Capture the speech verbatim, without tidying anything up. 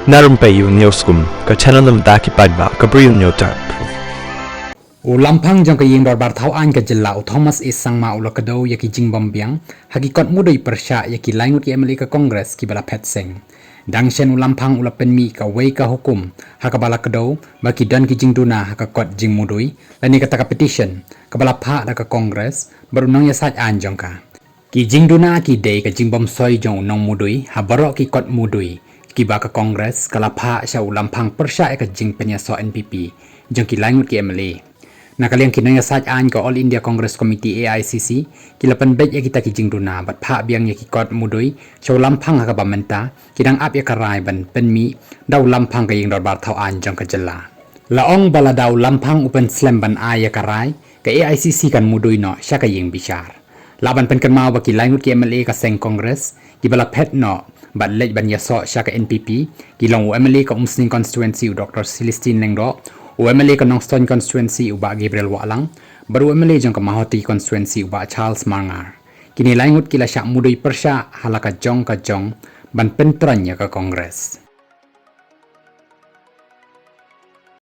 Na rympei u News Kum, ka channel na bynta ki paidbah ka Bri u Newtap. U Lamphang jong ka Ïing Dorbar Thaw Aiñ ka Jylla, u Thomas A Sangma, u la kdew ïa ki jingbymbiang ha ki kot mudui pyrshah ïa ki laingut ki M L A ka Congress kiba la phet seng. Dang shen u Lamphang u la pynmih kawei ka hukum ha kaba la kdew ba ki don ki jingduna ha ka kot jingmudui lane kata ka petition kaba la phah da ka Congress bad u nongïasaid aiñ jong ka. Ki jingduna ki dei ka jingbymsoi jong u nongmudui ha baroh ki kot mudui kiba ka Congress ka la phah sha u Lamphang pyrshah ïa ka jingpynïasoh N P P jong ki laingut ki M L A. Na ka liang ki nongïasaid aiñ ka All India Congress Committee, A I C C, ki la pynbeit ïa kita ki jingduna bad phah biang ïa ki kot mudui sha u Lamphang ha kaba mynta ki dang ap ïa ka rai ban pynmih da u Lamphang ka Ïing Dorbar Thaw Aiñ jong ka Jylla. La ong ba lada u Lamphang u pynslem ban ai ïa ka rai, ka A I C C kan mudui noh sha ka ïing bishar. Lah ban pynkynmaw ba ki laingut ki M L A ka seng Congress kiba la phet noh bad leit ban ïasoh sha ka N P P ki long u M L A ka Umsning Constituency, u Doctor Celestine Lyngdoh, u M L A ka Nongstoiñ Constituency, u Bah Gabriel Wahlang, bad u M L A jong ka Mawhati Constituency, u Bah Charles Marngar. Kine laingut ki la shah mudui pyrshah ha la ka jong ka jong ban pyntroiñ ïa ka Congress.